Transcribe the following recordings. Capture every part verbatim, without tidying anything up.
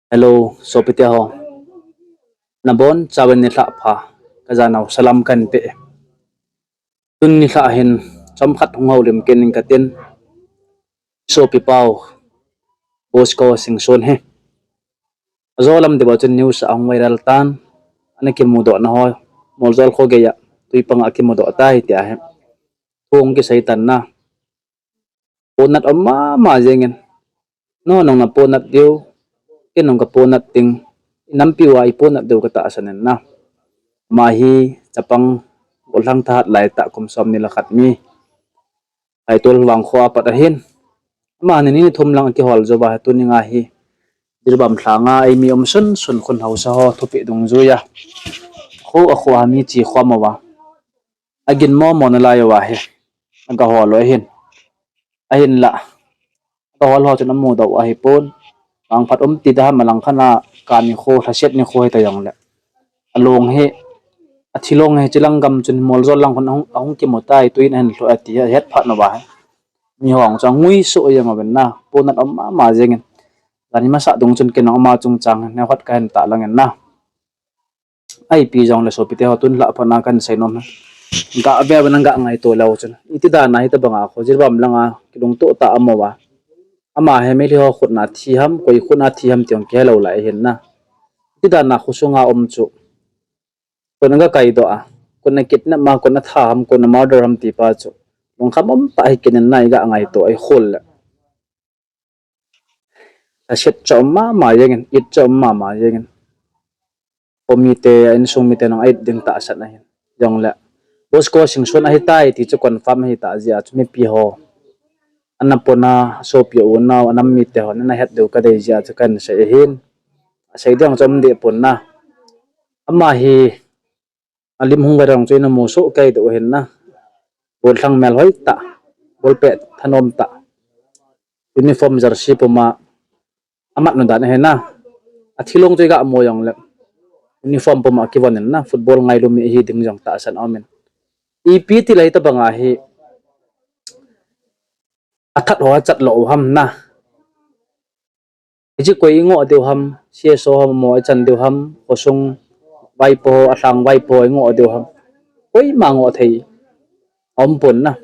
Hello, sopite ho. Nabonchauvin nilhah pha. Kajanau salam kahin pe. Tun nilhah hin chomkhat hung houlim kit ing katin. Sopi pau, Bosco Singson hi. Ajo lam deuva chun news a hung viral tan. Ana kimudohna ho, Moljol kho geiya, twi panga kimudoh tai tia hi. Thu hung kisei tan na. Ponat um mama jengin. Nangho nung naponat diu, kei nung kaponat ding, inampi uva iponat diu katahsan in na. Ama hi chapang, gollhang thahat laitah kum somni le khat mi. Aitol Vangkho a pat ahin. Ama ni ni thum lang akihol jouva hi tuni nga hi Jiribam lhanga eimi um sunsun khun haosa ho thupeh dungjuiya, kho a kho a mi che khom uva, agin momo nalai uva hi agahol u ahin. Ahinla, agahol ho chun amudoh u ahipon. Vangphat um ti daham, alangkhat a ka nikho, lhaset nikho hita jongle, along hi, athilong hi chilang gam chun Moljol lang khun ahung, ahung kimu tai, twi in ahin lhu ati hi ahet phat uva hi. Miho chu angui soh jeng uvin na, ponat um mama jengin. Jan hi masah dung chun kei nung ama chungchang neokhat kahin tahlang in na. Ipi jongle sopite ho, tun lhah phat na kahin seinom hi, gah ve uvin, gah ngaito leu chun, iti dan a hitobanga kho Jiribam langa kilungtoh tah a um uva, ama hi Meitei ho khut na thi ham, koi khut na thi ham ti jong kihelou lai ahin na. Iti dan a khosunga um chu, koi in aga kaidoh a, koi in akidnap a, koi in atha ham, koi in amurder ham ti pa chu lungkham umtah hi kit in na, igah ngaito a ikhol le, lhaset chu um mama jengin, it chu um mama jengin. Khomite, a insung mite nung a it ding tahsan ahin. Jongle, Bosco Singson ahitai ti chu confirm ahitah jeh a chu mipi ho, ana pona sopi unau, anam mite hon ana het diu kadei jeh a chu kahin sei ahin. Asei ding chu um deh pon na. Ama hi alim hung viral chu ina mu soh kei diu ahin na. Gollhang melhoi tah, ballpet thanom tah, uniform jersey puma amat nu dan ahi na. Athilong chu igah mu jongle, uniform puma akivon in na, football ngailu mi ahi ding jong tahsan aumin. Ipi tile hitobanga hi athat ho achat lou u ham na. Hiche koi ingoh diu ham, C S O ho mo ichan diu ham, khosung vaipo ho, alhang vaipo ho ingoh diu ham, koima ngoh thei aumpon na.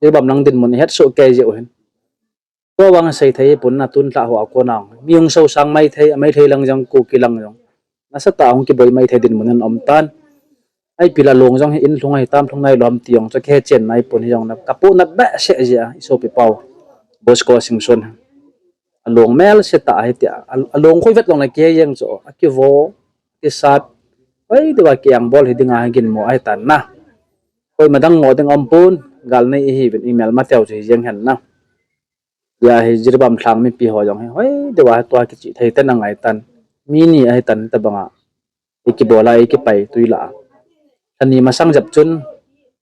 Jiribam lang dinmun ihet soh kei jeh u hin, tua vang sei thei pon na, tun lhah hoa kona mi hung sosang maithei, a Meitei lang jong, Kuki lang jong, nasatah a hung kiboi maithei dinmun in aumtan. Ipi le along jong hi in lhung ahitam, lhung nailou ham ti jong chu kihechen naipon, hijongle kaponat behseh jeh a isopi pau Bosco Singson hi along melse tah ahi tia, a, along khoi vet jongle kihei jeng chu, akivo, kisat, hoi diuva kiengbol hi dinga hi ginmo ahitan na. Koima dang ngoh ding aumpon, gal nei ihiuvin, imelma teu chu hijeng hen na. Hia hi Jiribam lhang mipi ho jong hi hoi diuva hi tua kichih thei ten angaitan. Mi ni ahitan hitobanga ikibol a, ikipai twi lah a. Lhani masang jep chun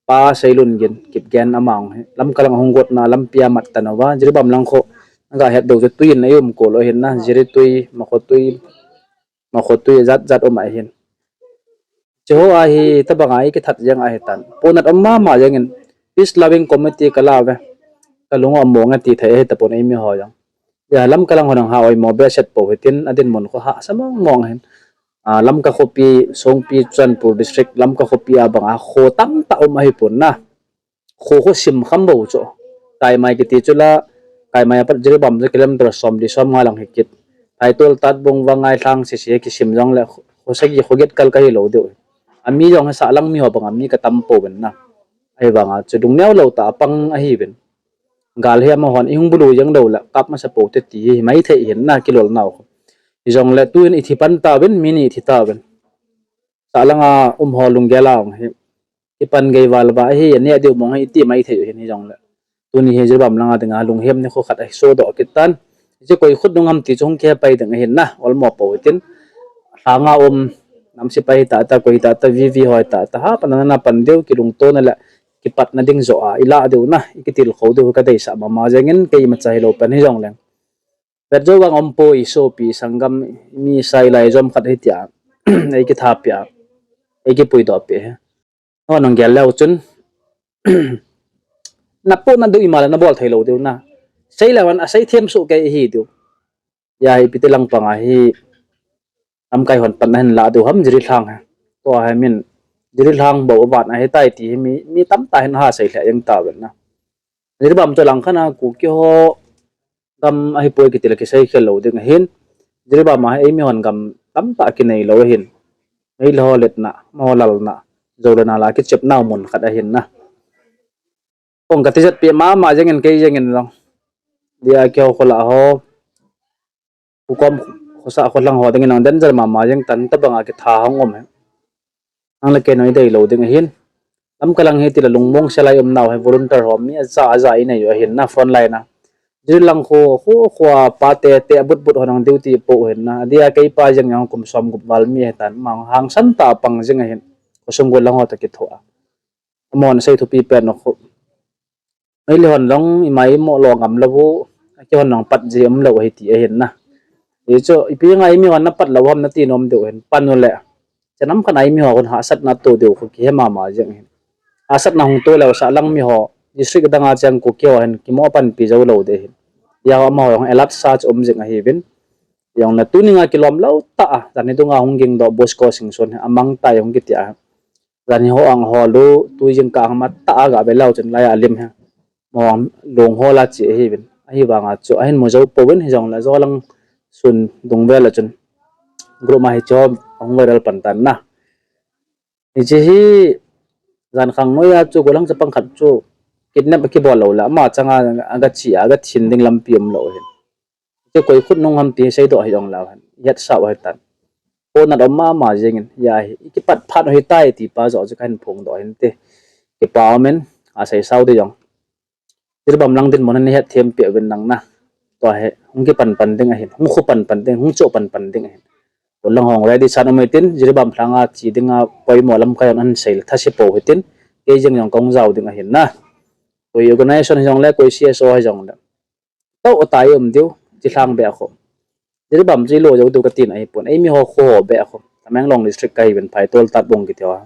Pa Seilungin, Kipgen, ama jong hi Lamka lang ahung gotna lampia mat tan uva, Jiribam lang kho aga het diu chu twi in eium kol u ahin na, Jiri twi, Makho twi, Makho twi jat jat um ahin. Hiche ho a hi tobanga ikithat jeng ahitan. Ponat um mama jengin, peace loving committee kalauve, kalung u amonge ti thei ahitapon eimi ho jong. Hia Lamka lang ho nang ha oimo behseh pou hitin, adinmun kho hahsa mong mong ahin. A, Lamka khopi, Songpi, Churachandpur district, Lamka khopi a banga kho tamtah um ahipon na. Kho kho simkham bou chu. Kaimai kiti chu la, Kaimai apat Jiribam chu kilometer somli somnga lang hikit. Thaitol, Tatbung, Vangai, Lhang sese kisim jongle kho sagi kho get kal kahilou diu. Ami jong hi sahlang miho banga mi katam pouvin na. Ahivanga chu lungneo lou tah a pang ahiuvin. Gal hi amahon ihung bulu jeng lou le kap masa poute ti hi maithei hin na, kilolnau kho. Hijongle tuin ithi pan tauvin, mi ni ithi tauvin. Sahlanga um ho lunggel a hung hi ipan gei val ba ahi, aneh diu mong hi iti maithei u hin, hijongle tuni hi Jiribam langa dinga lunghem nikho khat ahi sodoh kit tan. Hiche koi khut nung ham ti chu hung kihepai ding ahin na, olmo pou hitin. Lhanga um nam sepai tahtah, koi tahtah, V V ho tahtah, ha pan ana pan diu, kilungtona le kipatna ding joh a ilah diu na, ikitilkhou diu kadeisah mama jengin, kei imacha hilou pen hijongleng, vet jou vang aumpoi, sopi sanggam, mi sailai jom khat hitia eikithapeh a, eikipuidohpeh hi. Nangho nung gel leu chun napohnat diu ima le nabol theilou diu na. Seileu hen aseithem soh kei ihi diu. Hia hi ipi ti lang panga hi lamkai hon pan ahin lah diu ham Jiribam lhang hi. Tua hi min Jiribam lhang bou avat ahitai ti hi mi, mi tamtah hin ha sei lheh jeng tauvin na. Jiribam chu langkhat a Kuki ho gam ahipoi kiti le kisei khel lou ding ahin. Jiribam a hi eimi hon gam tamtah kinei lou ahin. Meitei ho letna, amaho lalna, jou le nal a kichepnau mun khat ahin na. Kong kati jat pi mama jengin kei jengin jong. Dia keiho khola ho. Hukom khosa kholhang ho dingin jong danger mama jeng tan tabanga kitha hung um hi. Nang le kei noi dei lou ding ahin. Lamkai lang hi tila lungmong sel a i um nau hi volunteer ho mi aja aja i nei u ahin na front line a. Jiribam lang khu, khu, khua pa te, te but but ho nang duty po u ahin na. Adia kei pa jeng jong kum som gup val mi ahitan. Mang hangsan tah a pang jing ahin. Khosung gol lang ho toh kithoa. Amahon asei thupi pen u khu. Meitei hon jong ima imo lou ngam lou u. Kihon jong pat ji um lou ahi ti ahin na. Hichu, ipi ngai mi hon na pat lou ham nati nom diu ahin. Pan u le. Chanam khat a eimi ho hon hahsatna to diu khu kihe mama jeng ahin. Hahsatna hung to leu sahlang mi ho, district dang a cheng Kuki ho hin kimo panpi jou lou ding ahin. Hia amaho jong alert sa chu um jing ahiuvin. Jong na tuni nga kilom lou tah a, jan hi dunga hung ging doh Bosco Singson hi amang tai hung kiti a. Jan hi ho ang ho lu, tu jing ka ang mat tah a ga ve lou chun lai a lim hi. Mo ang lung ho la chi ahiuvin. Ahivanga chu, ahin mu jou pouvin hijong le jo lang sun dung vel a chun. Group ma hi chu, hung viral pan tan na. Hiche hi, jan khang noi a chu, golang chapang khat chu, kidnap kibol lou le, ama changa, aga chi, aga thin ding lampi um lou hin. Chu koi khut nung ham ti seidoh hi jong lou hin. Hetsa u ahitan. Ko nat um mama jengin, hia hi, i kipat phat u ahitai ti pa jo chu kahin phongdoh hin te. Kipa umin, asei sao te jong. Jiribam lang dinmun a nei hetthem peh uvin lang na. Tua hi, hung kipan pan ding ahin, hung khu pan pan ding, hung cho pan pan ding ahin. Tua lang hung ready san um hitin, Jiribam lhang a chi ding a poimo lamkai hon ahin sei le thase pou hitin, kei jeng jong kahung jao ding ahin na. Koi organization hijong le, koi C S O hijong le. Tou atai um diu, chi lhang beh a khu. Jiribam chi lo jou diu katin ahipon, eimi ho khu ho beh a khu. Tamenglong district kahiuvin Phaitol Tatbung kiti ho.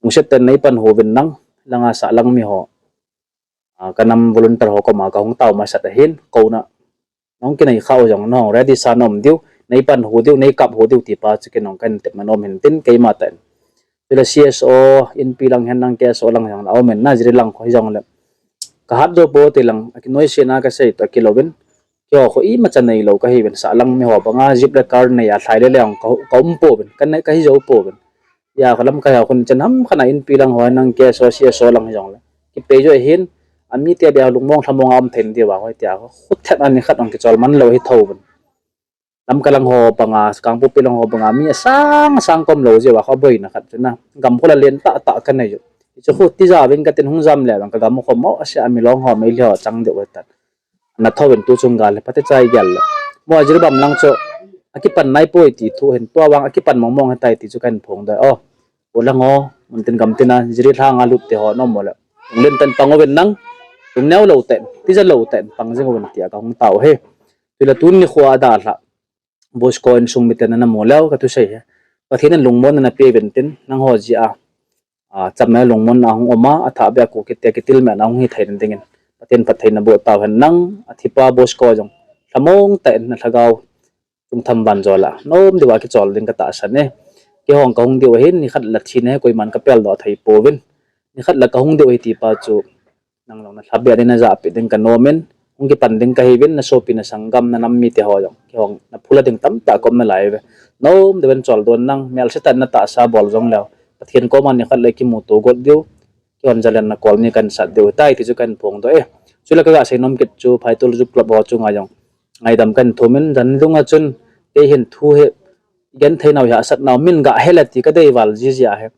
Hung set ten nei pan uvin lang, langa sahlang mi ho. A, ka nam volunteer ho koma kahung tao masat ahin, kouna. Nahung kinei khah u jong, nahung ready sa na um diu, nei pan u diu, nei kap u diu ti pa chu kei nahung kahin tep man um hin tin, keima tah in. Chule C S O, inpi lang hen lang K S O lang jong la um in na Jiribam lang khu hijong le. Ka hat jou pou ti lang, akinoise na kasei toh kilou vin. Keiho khu imacha neilou kahiuvin, sahlang mi ho banga, jeep le car nei a lhai le le jong ka, ka um pouvin, ka nei, kahi jou pouvin. Hia kho lamkai ho khun chen ham khat a inpi lang ho nang K S O, C S O lang hijong le. Kipe jo hin, ami te bia lungmong lhamong a um thei diu va ho tia kho. Khut thet ani khat ong kichol man lou hi tho vin. Lamkai lang ho banga, Kangpokpi lang ho banga, mi asang asang kom lou jeh va kho boina khat chu na. Gam khu la len tah tah ka nei jo. Chu khu tija vin katin hung jam le vang ka gam khu mo asia mi long ho mei lio chang deu tan. Na tho vin tu chung gal le, pate chai gel le. Mo Jiribam lang chu, akipan nai poi ti thu hin, tua vang akipan mong mong hitai ti chu kahin phongdoh. O, u lang ho, mun tin gam tin a, Jiribam lhang a lut te ho, nom mo le. Len tan pang uvin nang, tung neo lou ten, tija lou ten, pang jing uvin tia kahung tao hi. Tule tuni khua dalha. Bosco insung miten ana mu leu kathusei hi. Pathen in lungmonna napeh uvin tin, nangho jeh a. A, chamna lungmonna hung um a, athah beh a Kuki te kitilmehna hung hi thei dingin. Pathen phattheina boh tau hen nang, athipa Bosco jong. Lhamong tah in na lhagao. Chungtham vanjol a. Nom diu a kichol ding katahsan e. Keiho kahung diu ahin, nikhat la thina hi koiman kapel doh thei pouvin. Nikhat la kahung diu ahi ti pa chu. Nang jong na lhabe ding na japi ding ka nom in, hung kipan ding kahiuvin, na sopi na sanggam na nam mite ho jong. Kihong na phula ding tamtah ka um nalai uve. Nom deu vin chol don nang, melse tah in na tahsa bol jong leu. Pathen koma nikhat le kimuto got diu, kihon jalen na kol ni kahin sat diu tai ti chu kahin phongdoh e. Chule kaga sei nom kit chu, Phaitol Youth Club ho chunga jong. Ngaidam kahin thum in, jan dunga chun, kei hin thu hi, genthei nau hi asat nau, min ga hela ti kadei val jiji ahi.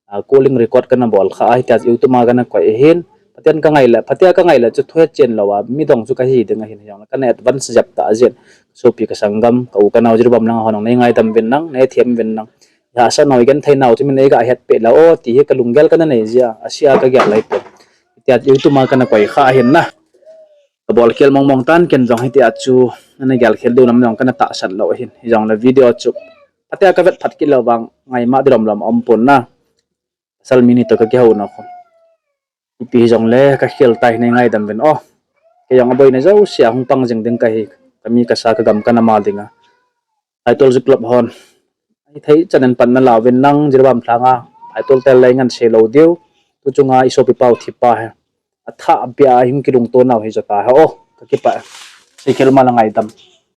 A, calling record kana bol kha ahi, tia YouTube ma kana koi ahin. Pathen ka ngai le, Pathen ka ngai le, chu thu hechen lou a, midang chu kahi ding ahin, hijong le, kana advance jep ta ahin. Sopi ka sanggam, ka u ka nao Jiribam lang a ho nang, nei ngaidam uvin nang, nei them uvin nang. Hahsa nau, genthei nau, chu min ei ga het peh la, o, ti hi ka lunggel kana nei jia, asia ka gel lai pon. Tia YouTube ma kana koi kha ahin na. Ka bol khel mong mong tan ken jong hitia chu, ana gel khel diu nam jong kana tahsan lou ahin. Hijong le video chu. Atia ka vet phat kit lou vang, ngaima di lom lom um pon na. Pasal mi ni toh ka kihou na khu. Ipi hijong le ka khel tai nei ngaidam uvin o. Kei jong aboina jouse a hung pang jing ding kahi. kami kasa kagam kanam a dinga Phaitol Youth Club hon hithei chan in pan nalauvin nang Jiribam lhanga Phaitol tel lei ngan sei lou diu. Tu chunga i sopi pau thipa hi athah bia hung kilungto nau hi jota ha o, kakipah. Seikhel ma la ngaidam.